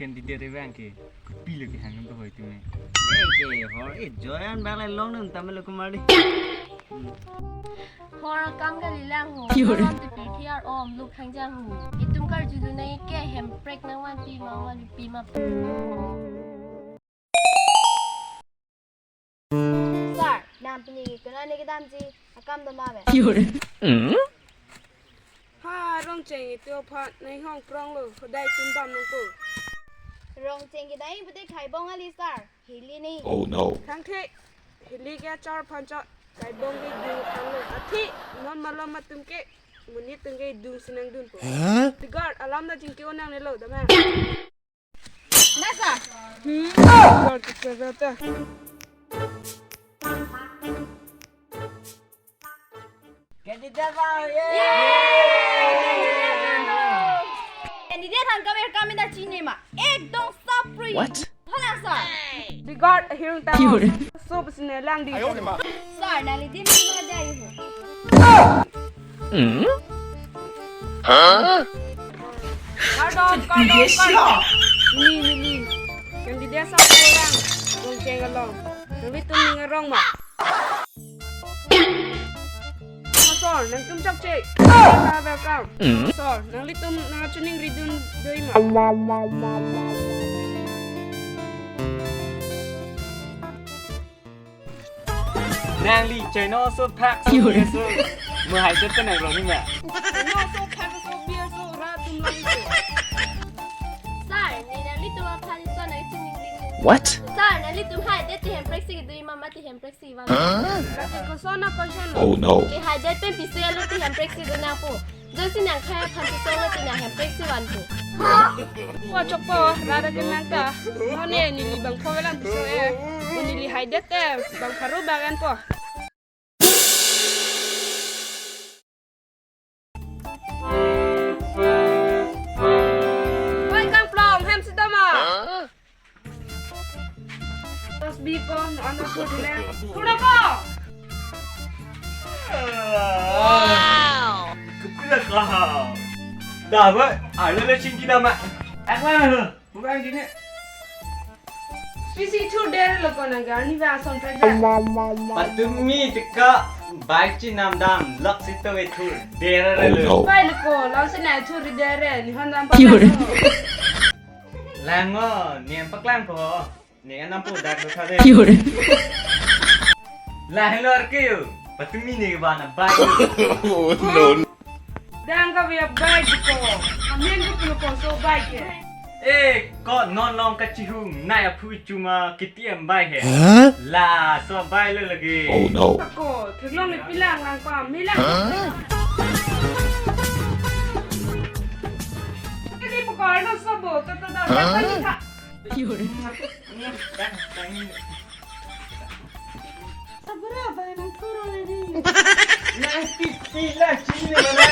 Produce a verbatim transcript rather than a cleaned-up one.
Candidate abang ke, kopi lo kehang nang kavoi atum e. Eh, ke hor, eh, joyan bang le long nang tamelo kumari. Hor akam kalilang ho. Ki hor? Hor tu pirthe ar-om luk hangjang ho. Itum karjudun nang ke hemprek nangvanpi ma vanpi ma. Sir, nang pini ke konane kedamji, akam doma ave. Ki hor? Ha, Rongcheng itum aphan nang hong prong lo, hodai tundam nangpo. Rongcheng kedai pute Khaibong ali sir, hili ni. Oh no. Thangthe, hili ke achar aphan chot, Khaibong ke du aphan lo. Athe, non malom atum ke, monit atum ke du si nangdunpo. Huh? Bodyguard, alam ta chingki-o nangnelo, dama. Nasa. Hmm. Gol ke kereta. Candidate bang, ye. Candidate han kamer kami da chini ma. Ekdom sapri. What? Hala sa. Bodyguard, hirung ta. Ki hor? Sup sine lang di. Ayo, ma. Sir, nangli dim ni ma jai ho. Hmm? Huh? Kardom, kardom, kardom. Ni, ni, ni. Candidate sa ko lang. Rongcheng along. Nanglitum ning arong ma? Sir, nangtum chokche. Ah, welcome. Hmm? Sir, nanglitum nang chuning ridun doi ma? Nangli chino so phak so. Ki hor? Ye so. Mo hai tet pen nang rong ni ma. Chino so phak so biya so rat atum lang so. Sir, ne nanglitum aphan so nang chuning ridun. What? Sir, nanglitum hai det te hemprek si kedui ma mati hemprek si van. Huh? Lake koson na koson lo. Oh no. Ke hai det pen pisi alo te hemprek si dun nangpo. Jongsi nang khai aphan si solo te nang hemprek si vanpo. Po chokpo, rara ke nang ta. None neli bang pho velang piso e. Neli hai det te bang pharo bang enpo. Oi, kangplong, hem si doma. Huh? Terus bi po, no ano po dile. Kurang po. Wow. Kepala kah. Dah, ba, ada le chingki dama. Apa? Bukan gini. Pisi thur dere lo ko nang garni ba son prak. Patumi tika bike chinam dam lak sito ve thur dere lo. Oh, no. Pai lo ko, lang si nai thur dere, ni hon dam pa. Ki hor? Lang mo, ni am paklang po. Ni anam po dak do thade. Ki hor? Lahelo arke yo. Patumi ni ba na bike. Oh, no, no. Dang ka via bike ko. Amen ko pulo ko so bike ke. Eh, ko non long kachihum nai aphu chuma K T M bike he. Huh? Laso bike lo lagi. Oh no. Ko theklong ni pilang lang pa milang. Huh? Kali pukar no sobo to to to. Huh? Ki hor? Sabra ba nang kuro ni. Nang pipi la chini mana?